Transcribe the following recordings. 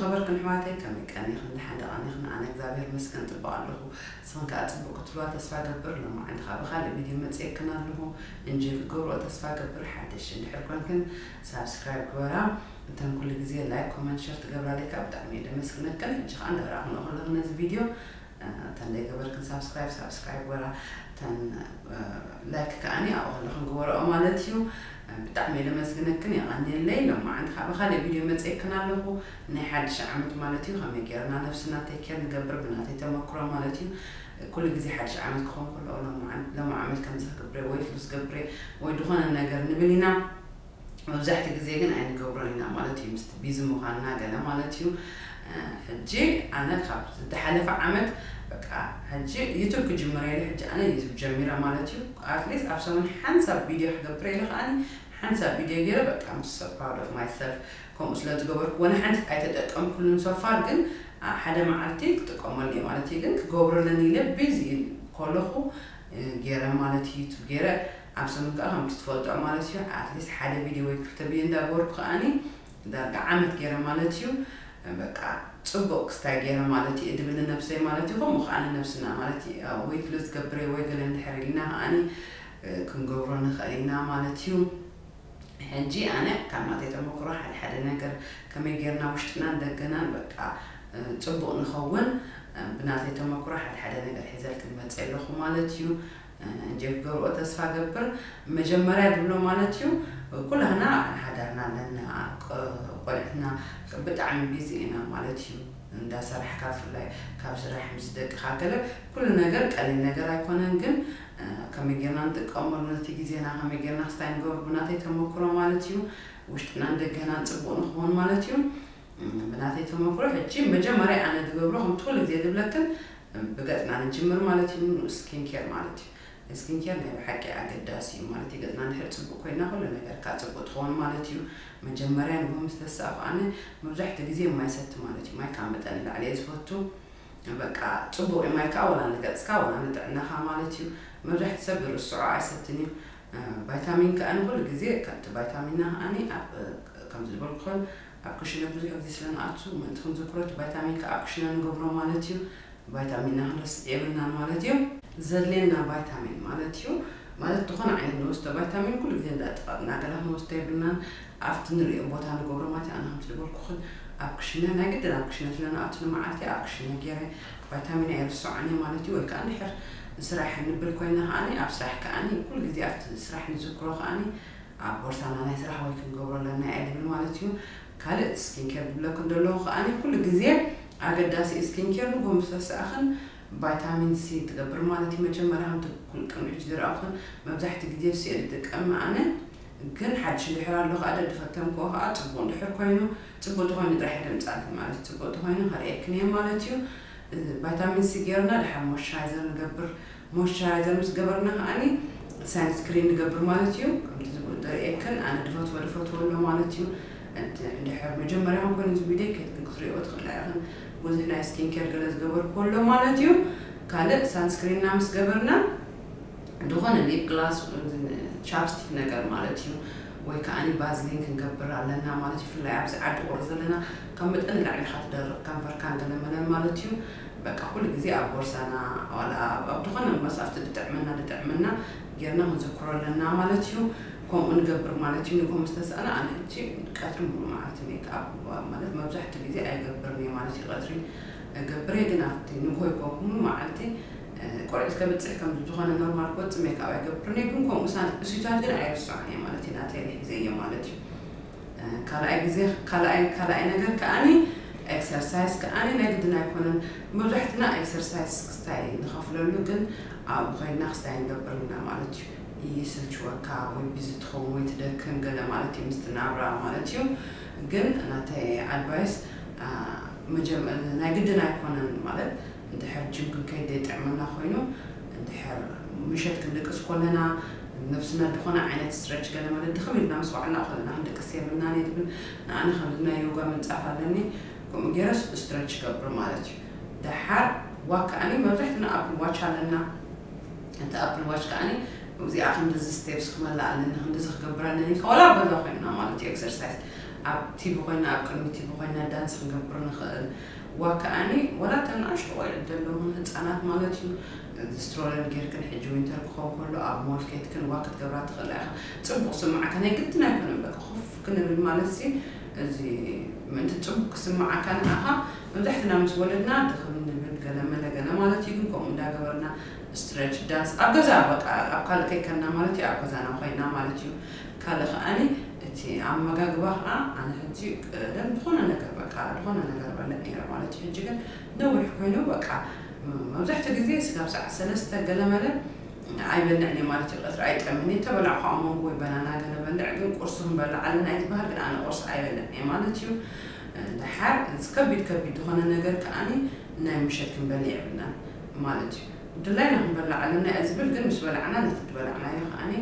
ነበርክን ኣሕዋተይ፣ ከመይ ቀኒኽን? ደሓን ዶ ቀኒኽን? ኣነ እግዚኣብሔር ይመስገን ጽቡቕ ኣለኹ። ንስኽን ከኣ ጽቡቕ ክትብልዋ ተስፋ ገብር። ሎማዓንቲ ከኣ ብኻልእ ቪድዮ መጺኤክን ኣለኹ። እንጆይ ክገብርኦ ተስፋ ገብር። ሓድሽ እንድሕር ኮንክን ሳብስክራይብ ግበራ። እተን ኩሉ ግዜ ላይክ፣ ኮመንት፣ ሸር ትገብራለይ ከኣ ብጣዕሚ እየ ደመስግነክን። ሕጂ ከኣ እንዳረኣኽንኦ ከለኹ ነዚ ቪድዮ፣ እ፣ እተን ዘይገበርክን ሳብስክራይብ፣ ሳብስክራይብ ግበራ። እተን፣ እ፣ ላይክ ከኣኒ ኣብኡ ከለኽን ግበርኦ ማለት እዩ። እ፣ ብጣዕሚ እየ ደመስግነክን፣ የቐንየለይ። ሎማዓንቲ ከኣ ብኻልእ ቪድዮ መጺኤክን ኣለኹ። ናይ ሓድሽ ዓመት ማለት እዩ። ከመይ ጌርና ነብስና ቴክ ኬር ንገብር ብናተይ ተመክሮ ማለት እዩ። ኩሉ ግዜ ሓድሽ ዓመት ክኸውን ከሎ፣ ሎማዓን-፣ ሎሚ ዓመት ከምዚ ክገብር እየ ወይ ፍሉስ ክገብር እየ ወይ ዝኾነ ነገር ንብል ኢና። መብዛሕትኡ ግዜ ግን ኣይንገብሮን ኢና ማለት እዩ፣ ምስቲ ቢዚ ምዃንና ገለ ማለት እዩ። እ፣ ሕጂ ኣነ ካብ ዝሓለፈ ዓመት በቃ ሕጂ ዩቱብ ክጅምር እየ ኢለ፣ ሕጂ ኣነ ዩቱብ ጀሚረ ማለት እዩ። ኣትሊስት ኣብ ሰሙን ሓንሳብ ቪድዮ ክገብር እየ ኢለ ከኣኒ ሓንሳብ ቪድዮ ገይረ በቃ I'm so proud of myself። ከምኡ ስለ ዝገበርኩ ወላ ሓንቲ ኣይተጠቀምኩሉን so far፣ ግን፣ አ፣ ሓደ መዓልቲ ክጥቀመሉ እየ ማለት እዩ። ግን ክገብሮ ኣለኒ ኢለ ቢዚ ከለኹ፣ እ፣ ገይረ ማለት እዩ፣ ዩቱብ ገይረ ኣብ ሰሙን ከኣ ከምቲ ትፈልጦ ማለት እዩ፣ ኣትሊስት ሓደ ቪድዮ ወይ ክልተ ቪድዮ እንዳገበርኩ ከኣኒ ዳርጋ ዓመት ገይረ ማለት እዩ። በቃ ጽቡቕ ክስታይ ገይረ ማለት እዩ፣ እድብል ንነብሰይ ማለት እዩ። ከምኡ ከኣ ንነብስና ማለት እዩ። አ፣ ዌይት ሉዝ ገብር እየ ወይ ገለ እንድሕር ኢልና ከኣኒ፣ እ፣ ክንገብሮ ንኽእል ኢና ማለት እዩ። ሕጂ ኣነ ካብ ናተይ ተመክሮ ሓደ ሓደ ነገር ከመይ ጌርና ውሽጥናን ደገናን በቃ፣ እ፣ ጽቡቕ ንኸውን፣ እ፣ ብናተይ ተመክሮ ሓደ ሓደ ነገር ሒዘልክን መጽእ ኣለኹ ማለት እዩ። እ፣ እንጆይ ክገብርኦ ተስፋ ገብር። መጀመርያ ዝብሎ ማለት እዩ፣ ኩላህና ሓዳርና ኣለና፣ ቅ-፣ ቆልዕትና ብጣዕሚ ቢዚ ኢና ማለት እዩ። እንዳሰራሕካ ብፍላይ ካብ ስራሕ ምስ ደቅኻ ገለ ኩሉ ነገር ቀሊል ነገር ኣይኮነን፣ ግን፣ እ፣ ከመይ ጌርና ንጥቀመሉ ነቲ ግዜና፣ ከመይ ጌርና ክስታይ ንገብር ብናተይ ተመክሮ ማለት እዩ። ውሽጥናን ደገናን ጽቡቕ ንኽኾን ማለት እዩ። እ፣ ብናተይ ተመክሮ ሕጂ መጀመርያ ኣነ ዝገብሮ ከምቲ ኩሉ ግዜ ዝብለክን፣ እ፣ ብገጽና ንጅምር ማለት እዩ። ስኪን ኬር ማለት እዩ። ስኪን ኬር ናይ ብሓቂ ኣገዳሲ እዩ ማለት እዩ። ገጽና እንድሕር ጽቡቕ ኮይና ኩሉ ነገር ከኣ ጽቡቕ ትኸውን ማለት እዩ። መጀመርያ ንግሆ ምስ ተሳእኩ ኣነ መብዛሕትኡ ግዜ ማይ ሰቲ ማለት እዩ። ማይ ካብ መጠን ንላዕሊ እየ ዝፈቱ። በቃ ጽቡቕ እዩ ማይ ከኣ ወላ ንገጽካ ወላ ንጥዕናኻ ማለት እዩ። መብዛሕትኡ ሰብ ዝርስዖ ኣይሰትን እዩ። እ፣ ቫይታሚን ከኣ ንኩሉ ግዜ ከምቲ ቫይታሚንና ከኣኒ ኣብ፣ እ፣ ከምቲ ዝበልኩኽን ኣብ ክሽነ ብዙሕ ግዜ ስለ ንኣቱ ምእንቲ ክንዝክሮ እቲ ቫይታሚን ከኣ ኣብ ክሽነ ንገብሮ ማለት እዩ። ቫይታሚንና ክንረስዕ የብልናን ማለት እዩ። ዘድልየና ቫይታሚን ማለት እዩ። ማለት ዝኾነ ዓይነት ንወስዶ ቫይታሚን ኩሉ ግዜ እንዳጠቐጥና ገለ ክንወስዶ የብልናን። ኣብቲ ንሪኦ ቦታ ንገብሮ ማለት እዩ። ኣነ ከምቲ ዝበልኩኽን ኣብ ክሽነ ናይ ግድን ኣብ ክሽነ ስለ ንኣቱ ንመዓልቲ ኣብ ክሽነ ገይረ ቫይታሚን ኣይርስዖን እየ ማለት እዩ። ወይ ከኣ እንድሕር ስራሕ ንብል ኮይና ከኣኒ ኣብ ስራሕ ከኣኒ ኩሉ ግዜ ኣብቲ ስራሕ ንዝክሮ ከኣኒ ኣብ ቦርሳና ናይ ስራሕ ወይ ክንገብሮ ኣለና እየ ዝብል ማለት እዩ። ካልእ እቲ ስኪን ኬር ዝብለኩም ዘለኹ ከኣኒ ኩሉ ግዜ ኣገዳሲ እዩ ስኪን ኬር። ንግሆ ምስ ተሳእኽን ቫይታሚን ሲ ትገብር ማለት እዩ። መጀመርያ ከምቲ ኩል ቅድሚ ሕጂ ዝረኣኹን መብዛሕትኡ ግዜ ሲ እየ ዝጥቀም ኣነ፣ ግን ሓድሽ እንድሕር ኣሎ ከኣ ደድፈተምክዎ ከኣ ጽቡቕ እንድሕር ኮይኑ፣ ጽቡቕ ተኾይኑ ጥራሕ እየ ደምጻልክን ማለት እዩ። ጽቡቕ ተኾይኑ ከርእየክን እየ ማለት እዩ። እዚ ቫይታሚን ሲ ጌርና ድሓር ሞይስቸራይዘር ንገብር። ሞይስቸራይዘር ምስ ገበርና ከኣኒ ሳንስክሪን ንገብር ማለት እዩ። ከምቲ ዝብኡ ዘርእየክን ኣነ ድፈትዎ ድፈትዎ ኣሎ ማለት እዩ። እቲ እንድሕር መጀመርያኹም ኮይኑ እዚ ቪድዮ ከይትክን ክትሪእዎ ትኽእላ ኢኽን። ብዙሕ ናይ ስኪን ኬር ገለ ዝገበርኩዎ ኣሎ ማለት እዩ። ካልእ ሳንስክሪንና ምስ ገበርና ዝኾነ ሊፕ ግላስ፣ ቻፕስቲክ ነገር ማለት እዩ። ወይ ከኣኒ ባዝሊን ክንገብር ኣለና ማለት እዩ። ብፍላይ ኣብዚ ዓዲ ቁሪ ዘለና ካብ መጠን ንላዕሊ ኢኻ ትደርቕ ከንፈርካን ገለ መለን ማለት እዩ። በቃ ኩሉ ግዜ ኣብ ቦርሳና ዋላ ኣብ፣ ኣብ ዝኾነ መሳፍቲ ዝጥዕመና ዝጥዕመና ጌርና ክንዝክሮ ኣለና ማለት እዩ። ከምኡ ንገብር ማለት እዩ። ንግሆ ምስ ተሳእና ኣነ ሕጂ ቀትሪ ሙሉእ መዓልቲ ሜክኣፕ ማለት መብዛሕትኡ ግዜ ኣይገብርን እየ ማለት እዩ። ቀትሪ እገብር እየ፣ ግን ኣብቲ ንግሆ ይኮንኩ ሙሉእ መዓልቲ፣ እ፣ ቆልዑት ከብጽሕ ከም ዝኾነ ኖርማል ክወጽእ ሜክኣፕ ኣይገብርን እየ። ግን ከምኡ ሳን-፣ እሱታት ግን ኣይርስዖን እየ ማለት እዩ። ናተይ ሒዘ እየ ማለት እዩ። እ፣ ካልኣይ ግዜ፣ ካልኣይ፣ ካልኣይ ነገር ከኣኒ ኤክሰርሳይዝ ከኣኒ ናይ ግድን ኣይኮነን። መብዛሕትና ኤክሰርሳይዝ ክስታይ ንኸፍለሉ ግን ኣብኡ ኸይድና ክስታይ ንገብር ኢና ማለት እዩ። ይስልችወካ ወይ ቢዚ ትኸውን ወይ ትደክም ገለ ማለት እዩ ምስቲ ናብራ ማለት እዩ። ግን ናተይ ኣድቫይስ፣ አ፣ መጀመ-፣ ናይ ግድን ኣይኮነን ማለት እንድሕር ጅም ክንከይድ ዘይጥዕመና ኮይኑ፣ እንድሕር ምሸት ክንድቅስ ከለና ነብስና ዝኾነ ዓይነት ስትረች ገለ ማለት ድኽም ኢልና ምስ ዋዕልና ከለና ክንድቅስ የብልናን እየ ዝብል። ንኣነ ከምዚ ናይ ዮጋ ምንጻፍ ኣለኒ፣ ከምኡ ገይረስ ስትረች ይገብር ማለት እዩ። ደሓር ዋክ ከኣኒ መብዛሕትና ኣፕል ዋች ኣለና። እቲ ኣፕል ዋች ከኣኒ እዚኣ ክንድዚ ስቴፕስ ክመልእ ኣለኒ፣ ክንድዚ ክገብር ኣለኒ፣ ዋላ ኣብ ገዛ ኮይንና ማለት እዩ ኤክሰርሳይዝ። ኣብ ቲቪ ኮይና ኣብ ቅድሚ ቲቪ ኮይና ዳንስ ክንገብር ንኽእል። ዋ ከኣኒ ወላ እተን ንኣሽቱ ቆልዑት ዘለውን ህፃናት ማለት እዩ። ስትሮለር ጌርክን ሕጂ ዊንተር ክኸውን ከሎ ኣብ ሞል ኬድክን ዋ ክትገብራ ትኽእላ ኢኻ። ፅቡቕ ስምዓካ ናይ ግድን ኣይኮነን በቃ ኮፍ ክንብል ማለት ሲ እዚ ምእንቲ ፅቡቕ ክስምዓካ ንኣኻ። መብዛሕትና ምስ ወለድና ድኽም ንብል ገለ መለ ገለ ማለት እዩ። ግን ከምኡ እንዳገበርና ስትረች ዳንስ ኣብ ገዛ በቃ ኣብ ካልእ ከይከና ማለት እዩ ኣብ ገዛና ኮይና ማለት እዩ። ካልእ ከኣኒ እቲ ኣመጋግባ ከዓ ኣነ ሕጂ ቀደም ዝኾነ ነገር በቃ ዝኾነ ነገር በልዕ ነይረ ማለት እዩ። ሕጂ ግን ነዊሕ ኮይኑ በቃ መብዛሕትኡ ግዜ ስጋብ ሰዓት ሰለስተ ገለመለ ኣይበልዕን እየ ማለት እዩ። ቀትሪ ኣይጠምን እየ። ተበላዕኩ ኣብ መንጎ ወይ በናና ገለ በልዕ ግን ቁርሲ ክንበልዕ ኣለና እዩ ዝበሃል ግን ኣነ ቁርሲ ኣይበልዕን እየ ማለት እዩ። ድሓር እዚ ከቢድ ከቢድ ዝኾነ ነገር ከኣኒ ናይ ምሸት ክንበልዕ የብልናን ማለት እዩ። ድላይና ክንበልዕ ኣለና እየ ዝብል ግን ምስ በላዕና ነቲ ዝበላዕናዮ ከኣኒ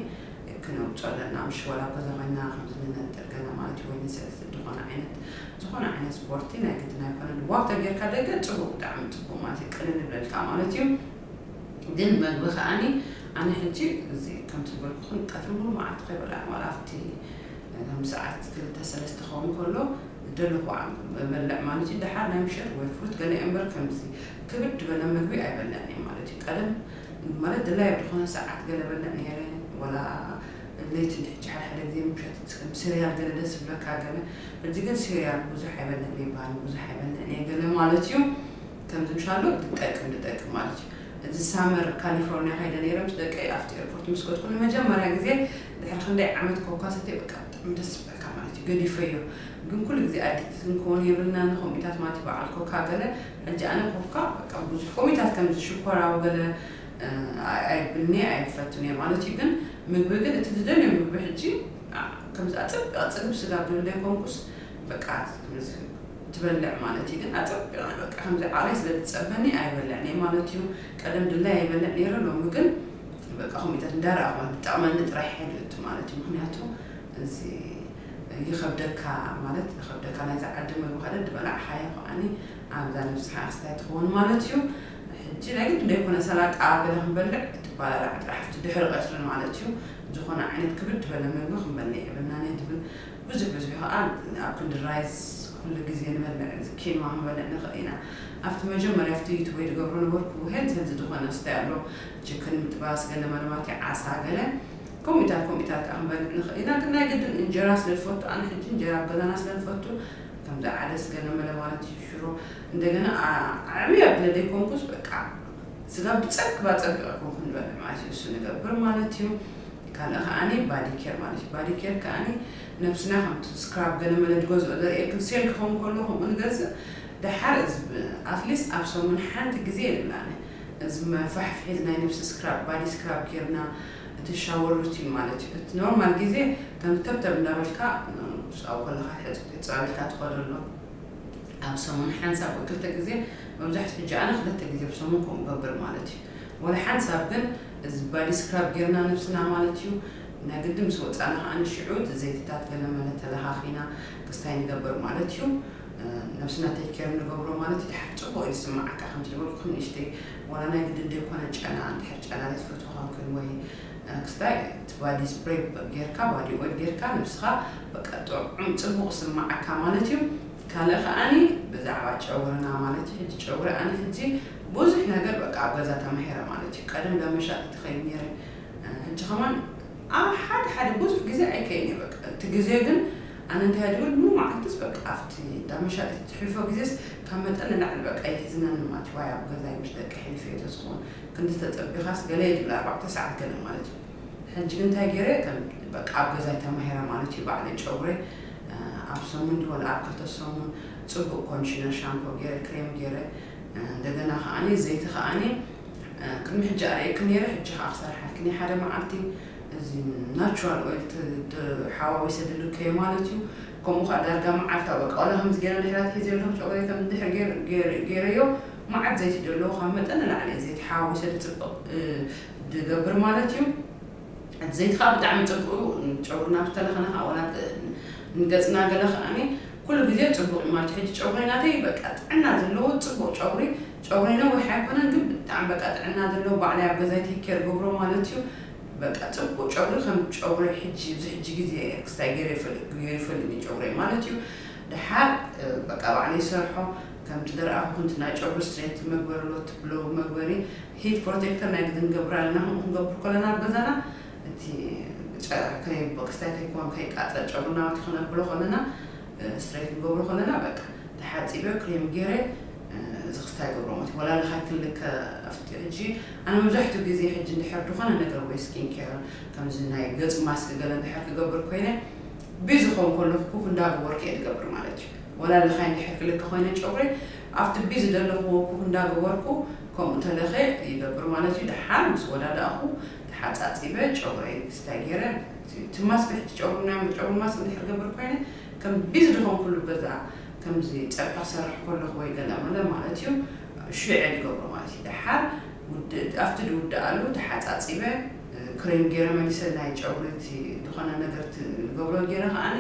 ክነውፅኦ ኣለና። ምሽ ወላ ኣብ ገዛ ኮይና ከምዚ ንነጥር ገለ ማለት እዩ ወይ ንስዕስዕ ዝኾነ ዓይነት ዝኾነ ዓይነት ስፖርቲ ናይ ግድን ኣይኮነን። ዋክ ተጌርካ ደገ ፅቡቅ ብጣዕሚ ፅቡቅ ማለት እዩ። ቅልል ይብለልካ ማለት እዩ። ግን መግቢ ከኣኒ ኣነ ሕጂ እዚ ከምቲ ዝበልኩኹን ቀትሪ ሙሉ መዓልቲ ከይበላዕ ዋላ ኣብቲ ከም ሰዓት ክልተ ሰለስተ ክኸውን ከሎ ደለኹ በልዕ ማለት እዩ። ደሓር ናይ ምሸት ወይ ፍሩት ገለ እምበር ከምዚ ክብድ ዝበለ ምግቢ ኣይበልዕን እየ ማለት እዩ። ቀደም ማለት ድላይ ኣብ ዝኾነ ሰዓት ገለ በልዕ ነይረ ወላ ለይቲ እንድሕጂ ሓደ ሓደ ግዜ ምሸት ከም ስርያል ገለ ደስ ዝብለካ ገለ። ሕጂ ግን ስርያል ብዙሕ ኣይበልዕን እየ ባህል ብዙሕ ኣይበልዕን እየ ገለ ማለት እዩ። ከምዚ ምሻሎ ድጠቅም ድጠቅም ማለት እዩ። እዚ ሳመር ካሊፎርኒያ ከይደ ነይረ ምስ ደቀይ ኣብቲ ኤርፖርት ምስ ከድኩ ንመጀመርያ ግዜ ድሕሪ ክንደይ ዓመት ኮካ ሰትየ በቃ ብጣዕሚ ደስ ዝብለካ ማለት እዩ። ገዲፈዮ ግን ኩሉ ግዜ ኣዲክትድ ክንከውን የብልና ንከምኡታት ማለት እዩ። በዓል ኮካ ገለ ሕጂ ኣነ ኮካ በቃ ብዙሕ ከመኡታት ከምዚ ሽኮራዊ ገለ ኣይብልኒ ኣይፈትን እየ ማለት እዩ። ግን ምግቢ ግን እቲ ዝደልዮ ምግቢ ሕጂ ከምዚ ኣፀቢቐ ፅግብ ስጋ ብልብል ዘይኮንኩስ በቃ ትበልዕ ማለት እዩ። ግን ኣፀቢቐ በቃ ከምዚ ዓቕለይ ስለ ዝፀበኒ ኣይበልዕን እየ ማለት እዩ። ቀደም ድላይ ኣይበልዕ ነይረ ሎሚ ግን በቃ ኮሚታት እንዳረኣኹ ዝጠቕመኒ ጥራሕ ይሕልእቱ ማለት እዩ። ምክንያቱ እዚ ይኸብደካ ማለት ይኸብደካ ናይዚ ዓዲ ምግቢ ከደ ድበላዕካዮ ከዓኒ ኣብዛ ነብስኻ ኣስታይ ትኸውን ማለት እዩ። ሕጂ ናይ ግድ ዘይኮነ ሰላጣ ገለ ክንበልዕ ትባላላዕ ጥራሕ ኣብቲ ድሕሪ ቀትሪ ማለት እዩ። ዝኾነ ዓይነት ክብድ ዝበለ ምግቢ ክንበልዕ የብልና ናይ ትብል ብዙሕ ብዙሕ ከዓ ኣብ ክንዲ ራይስ ኩሉ ግዜ ንበልዕ ኪንዋ ክንበልዕ ንኽእል ኢና። ኣብቲ መጀመርያ ኣብቲ ዩቱብ ወይ ዝገብሮ ነበርኩ ሄልዚ ሄልዚ ዝኾነ ስታይ ኣሎ ችክን ምጥባስ ገለ መለማት ዓሳ ገለ ከምኡታት ከምኡታት ከዓ ክንበልዕ ንኽእል ኢና። ግን ናይ ግድን እንጀራ ስለ ዝፈቱ ኣነ ሕጂ እንጀራ ኣብ ገዛና ስለ ዝፈቱ ከምዚ ዓደስ ገለ መለ ማለት እዩ ሽሮ እንደገና ዓብያ ብለ ዘይኮንኩስ በቃ ስጋ ብፀብቅ ባፀብቅ ይኮንኩ ንበልዕ ማለት እዩ እሱ ንገብር ማለት እዩ። ካልእ ከዓኒ ባዲ ኬር ማለት እዩ። ባዲ ኬር ከዓኒ ነብስና ከምቲ ስክራብ ገለ መለ ዝገዝኦ ዘርእየክን ሴል ክኸውን ከሎ ከምኡ ንገዝእ ደሓር እዚ ኣትሊስት ኣብ ሰሙን ሓንቲ ግዜ የብላነ እዚ መፋሕፍሒት ናይ ነብሲ ስክራብ ባዲ ስክራብ ጌርና እቲ ሻወር ሩቲን ማለት እዩ። እቲ ኖርማል ግዜ ከም ተብተብ እንዳበልካ ኣብ ከለካ ሕፅብልካ ትኸደሎ ኣብ ሰሙን ሓንሳብ ወይ ክልተ ግዜ መብዛሕትኡ ሕጂ ኣነ ክልተ ግዜ ብሰሙን ከምኡ ገብር ማለት እዩ። ወላ ሓንሳብ ግን እዚ ባዲ ስክራብ ጌርና ነብስና ማለት እዩ። ናይ ግዲ ምስ ወፃና ከዓ ንሽዑ እቲ ዘይትታት ገለመለ ተለኻኺና ክስታይ ንገብር ማለት እዩ። ነብስና ቴክ ኬር ንገብሮ ማለት እዩ። ድሓር ፅቡቅ እዩ ዝስማዓካ ከምቲ ዝበልኩ ንእሽተይ ዋላ ናይ ግዲ ዘይኮነ ጨና እንድሕር ጨና ዘይትፈትዎ ኮንክን ወይ ክስታይ እቲ ባዲ ስፕሬይ ጌርካ ባዲ ኦይል ጌርካ ነብስኻ በቃ ጥዑም ፅቡቅ ይስማዓካ ማለት እዩ። ካልእ ከዓኒ ብዛዕባ ጨጉርና ማለት እዩ። ሕጂ ጨጉሪ ኣነ ሕጂ ብዙሕ ነገር በቃ ኣብ ገዛ ተማሂረ ማለት እዩ። ቀደም ዳመሻጥ ትኸይድ ነይረ። ሕጂ ከማን ኣብ ሓደ ሓደ ብዙሕ ግዜ ኣይከይን እየ በቃ እቲ ግዜ ግን ኣነ እንታይ ድብል ሙሉ መዓልትስ በቃ ኣብቲ ዳመሻጥ ትሕልፎ ግዜስ ካብ መጠን ንላዕሊ በቃ ይሕዝነኒ ማለት እዩ። ዋይ ኣብ ገዛይ ምስ ደቂ ሕልፊ እየ ተዝኸውን ክንዲ ተፀቢኻስ ገለ የድብል ኣርባዕተ ሰዓት ገለ ማለት እዩ። ሕጂ ግን እንታይ ገይረ ከም በቃ ኣብ ገዛይ ተማሂረ ማለት እዩ። ባዕለይ ጨጉረይ ኣብ ሰሙን ድወላ ኣብ ክልተ ሰሙን ፅቡቅ ኮንዲሽነር ሻምፖ ገይረ ክሬም ገይረ እንደገና ከዓኒ ዘይቲ ከዓኒ ቅድሚ ሕጂ ኣርእየክን ነይረ ሕጂ ከዓ ክሰርሓልክን እየ ሓደ መዓልቲ እዚ ናቹራል ኦይል ሓዋዊሰ ድልከዮ ማለት እዩ። ከምኡ ከዓ ዳርጋ መዓልታ በቃ ዋላ ከምዚ ገይረ ድሕራት ሒዘ ኣለኹ ጨጉረይ ከም ድሕር ገይረዮ መዓት ዘይቲ ዘለዎ ካብ መጠን ንላዕሊ እየ ዘይቲ ሓዋዊሰ ድፅብቅ ድገብር ማለት እዩ። እቲ ዘይቲ ከዓ ብጣዕሚ ፅቡቅ ጨጉርና ብተለኸና ከዓ ዋላ ንገፅና ገለ ከዓኒ ኩሉ ግዜ ፅቡቅ እዩ ማለት ሕጂ ጨጉሪ ናተይ በቃ ጥዕና ዘለዎ ፅቡቅ ጨጉሪ ጨጉሪ ነዊሕ ኣይኮነን ግን ብጣዕሚ በቃ ጥዕና ዘለዎ ባዕላይ ኣብ ገዛይ ቴክ ኬር ገብሮ ማለት እዩ። በቃ ጽቡቅ ጨጉሪ ከም ጨጉሪ ሕጂ፣ እዚ ሕጂ ግዜ ክስታይ ገይረ ይፈልጥ፣ ገይረ ይፈልጥ እዩ ጨጉሪ ማለት እዩ። ድሓር፣ እ፣ በቃ ባዕለይ ይሰርሖ፣ ከምቲ ደርኣኹ፣ ከምቲ ናይ ጨጉሪ ስትሬት መግበሪ፣ ሎት ብሎ መግበሪ፣ ሂት ፕሮቴክተር ናይ ግድን ንገብር ኣለና። ከምኡ ክንገብር ከለና ኣብ ገዛና፣ እቲ ጨ-፣ ከይ-፣ ክስታይ ከይኮን፣ ከይቃጸል ጨጉርና፣ እቲ ክነብሎ ከለና፣ እ፣ ስትሬት ክንገብሮ ከለና፣ በቃ ተሓጺበ፣ ክሬም ገይረ፣ እ፣ እዚ ክስታይ ገብሮ ማለት እዩ። ወላ ለኻይ ክልከ ኣብቲ ሕጂ፣ ኣነ መብዛሕትኡ ግዜ ሕጂ እንድሕር ዝኾነ ነገር ወይ ስኪን ኬር፣ ከምዚ ናይ ገጽ ማስክ ገለ እንድሕር ክገብር ኮይነ፣ ቢዚ ክኸውን ከለኹ ኩክ እንዳገበርኩ እየ ዝገብር ማለት እዩ። ወላ ለኻይ እንድሕር ክልከ ኮይነ ጨጉሪ፣ ኣብቲ ቢዚ ዘለኹዎ ኩክ እንዳገበርኩ ከምኡ ተለኸ ይገብር ማለት እዩ። ደሓር ምስ ወዳዳእኹ ተሓጻጺበ ጨጉረይ ክስታይ ገይረ፣ እቲ፣ እቲ ማስክ ሕጂ ጨጉሪ ናይ ጨጉሪ ማስክ እንድሕር ገብር ኮይነ፣ ከም ቢዚ ዝኾንኩሉ ገዛ፣ ከምዚ ጸብሒ ክሰርሕ ከለኹ ወይ ገለ መለ ማለት እዩ፣ ሽዑ እየ ዝገብሮ ማለት እዩ። ደሓር ውድ-፣ ኣብቲ ዝውድኣሉ ተሓጻጺበ፣ ክሬም ገይረ መሊሰ ናይ ጨጉሪ እቲ ዝኾነ ነገር ት-፣ ዝገብሮ ገይረ ከኣኒ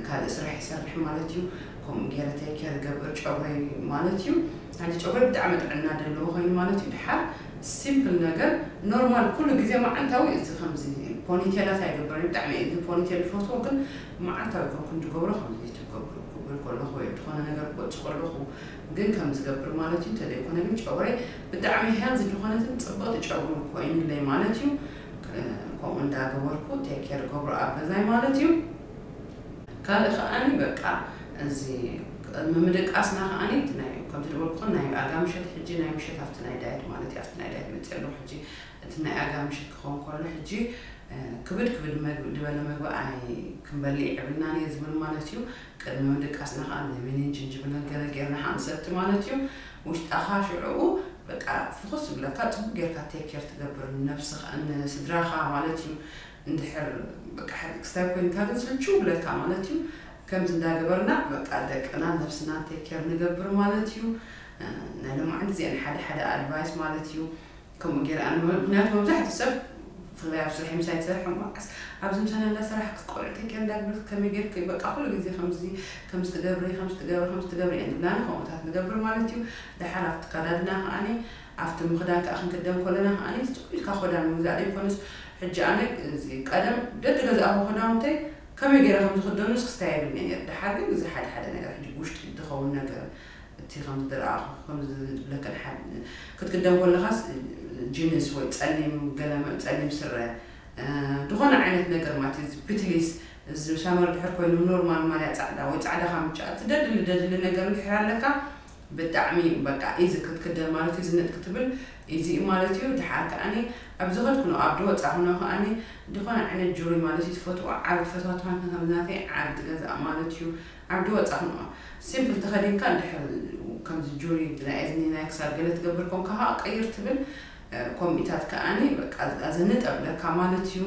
ካልእ ስራሕ ይሰርሕ ማለት እዩ። ከምኡ ገይረ ቴክ ኬር ዝገብር ጨጉረይ ማለት እዩ። ሕጂ ጨጉረይ ብጣዕሚ ጥዕና ዘለዎ ኮይኑ ማለት እዩ። ደሓር ሲምፕል ነገር ኖርማል ኩሉ ግዜ መዓልታዊ እዚ ከምዚ ፖኒቴላት ኣይገብርን። ብጣዕሚ እየ እዚ ፖኒቴል ዝፈትዎ፣ ግን መዓልታዊ ከም ክንዲ ገብሮ ከምዚ ትገብሩ ክብል ከለኹ ወይ ዝኾነ ነገር ክወጽእ ከለኹ ግን ከም ዝገብር ማለት እዩ። እንተዘይኮነ ግን ጨጉረይ ብጣዕሚ ሄልዚ ዝኾነትን ጽብቕቲ ጨጉሪ ኮይኑለይ ማለት እዩ። ከ-፣ ከምኡ እንዳገበርኩ ቴክ ኬር ገብሮ ኣብ ገዛይ ማለት እዩ። ካልእ ከኣኒ በቃ እዚ ቅድሚ ምድቃስና ከኣኒ እቲ ናይ፣ ከምቲ ዝበልኩኹም ናይ ኣጋ ምሸት ሕጂ ናይ ምሸት ኣብቲ ናይ ዳየት ማለት እዩ። ኣብቲ ናይ ዳየት መፅእ ኣለኹ ሕጂ። እቲ ናይ ኣጋ ምሸት ክኸውን ከሎ ሕጂ፣ እ፣ ክብድ ክብድ መግቢ፣ ዝበለ መግቢ ኣይ ክንበልዕ ይዕብናን እየ ዝብል ማለት እዩ። ቅድሚ ምድቃስና ከኣ ለሚንን ጅንጅብልን ገለ ጌርና ከኣ ንሰቲ ማለት እዩ። ውሽጣኻ ሽዑኡ በቃ ፍኹስ ዝብለካ፣ ጽቡቅ ጌርካ ቴክ ኬር ትገብር፣ ንነብስኻ፣ ንስድራኻ ማለት እዩ። እንድሕር በቃ ሓደ ክስታይ ኮይንካ ግን ስልችው ይብለካ ማለት እዩ። ከምዚ እንዳገበርና በቃ ደቅና ነብስና ቴክ ኬር ንገብር ማለት እዩ። እ፣ ናይ ሎማዓንቲ እዚአን ሓደ ሓደ ኣድቫይስ ማለት እዩ። ከምኡ ገይረ ኣነ መ-፣ ምክንያቱ መብዛሕትኡ ሰብ ብፍላይ ኣብ ስራሕ ምሳይ ትሰርሕ እሞ፣ ኣስ-፣ ኣብዚ ምሳና እንዳሰራሕ ክትቆልዕ ቴክ ኬር እንዳገበርክ ከመይ ጌርክ በቃ ኩሉ ግዜ ከምዚ፣ ከምዚ ትገብሪ፣ ከምዚ ትገብሪ፣ ከምዚ ትገብሪ እየን ዝብላኒ፣ ከምኡታት ንገብር ማለት እዩ። ደሓር ኣብቲ ኣከዳድና ከኣኒ፣ ኣብቲ ምኽዳን ከኣ ክንክደን ከለና ከኣኒ፣ ኢልካ ክዳን ምግዛእ ዘይኮነስ፣ ሕጂ ኣነ እዚ ቀደም ደድገዛእኹ ክዳውንተይ ከመይ ገይረ ከም ዝኽደኑስ ክስታይ የብልኒ ነይሩ። ደሓር ግን እዚ ሓደ ሓደ ነገር ሕጂ ብውሽጢ ዝኸውን ነገር፣ እቲ ከም ዝረኣኹ፣ ከም ዝብለክን ሓድ-፣ ክትክደን ከለኻስ ጂንስ ወይ ጸሊም ገለ መ-፣ ጸሊም ስረ፣ እ፣ ዝኾነ ዓይነት ነገር ማለት እዩ። እዚ ፒትሊስ፣ እዚ ሳመር ድሕር ኮይኑ ኖርማል ማልያ ጻዕዳ ወይ ጻዕዳ ካምቻ፣ እቲ ደድሊ ደድሊ ነገር እንድሕር ኣለካ፣ ብጣዕሚ በቃ ኢዚ ክትክደን ማለት እዩ። ዝንጥ ክትብል ኢዚ እዩ ማለት እዩ። ድሓር ከኣኒ ኣብ ዝኸድኩ ነው፣ ኣብ ዝወጻኹ ነው ከኣኒ ዝኾነ ዓይነት ጁሪ ማለት እዩ ትፈትዎ፣ ዓቢ ትፈትዋ ትኾን ከም ናተይ ዓቢ ትገዝኣ ማለት እዩ። ኣብ ዝወጻኹ ነው ሲምፕል ተኸዲንካ እንድሕር ከምዚ ጁሪ ናይ እዝኒ ናይ ክሳድ ገለ ትገብር ኮንካ ከኣ ቀይር ትብል፣ እ፣ ኮሚታት ከኣኒ በቃ ኣዘንጥ ኣብለካ ማለት እዩ።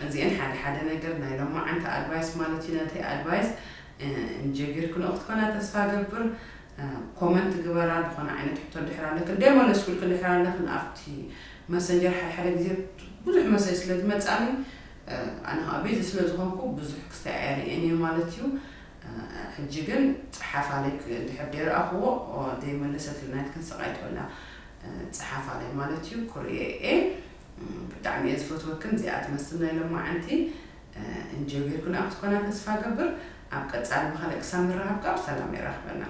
እዚአን ሓደ ሓደ ነገር ናይ ሎማዓንቲ ኣድቫይስ ማለት እዩ። ነቲ ኣድቫይስ፣ እ፣ እንጀጊርክንኦ ክትኮና ተስፋ ገብር። እ፣ ኮመንት ግበራ፣ ዝኾነ ዓይነት ሕቶ እንድሕር ኣለክን፣ ደይ መለስኩልክን እንድሕር ኣለክን፣ ኣብቲ መሰንጀር ሓደ ሓደ ግዜ ብዙሕ መሰጅ ስለ ዝመጻኒ፣ እ፣ ኣነ ኸዓ ቢዚ ስለ ዝኾንኩ ብዙሕ ክስታይ ኣየርእየን እየ ማለት እዩ። እ፣ ሕጂ ግን ጸሓፋለይ ክ-፣ እንድሕር ደይረኣኽዎ፣ ኦ፣ ደይመለሰትልና ኢልክን ስቕ ኣይትበላ፣ እ፣ ጸሓፋለይ ማለት እዩ፣ ክርእዮ እየ። እ፣ ብጣዕሚ እየ ዝፈትወክን፣ እዚኣ ትመስል ናይ ሎማዓንቲ። እ፣ እንጆይ ጌርክን ኣብ ክትኮና ተስፋ ገብር። ኣብ ቀጻሊ ብኻልእ ክሳብ ንራኸብ ከኣ ብሰላም የራኽበና።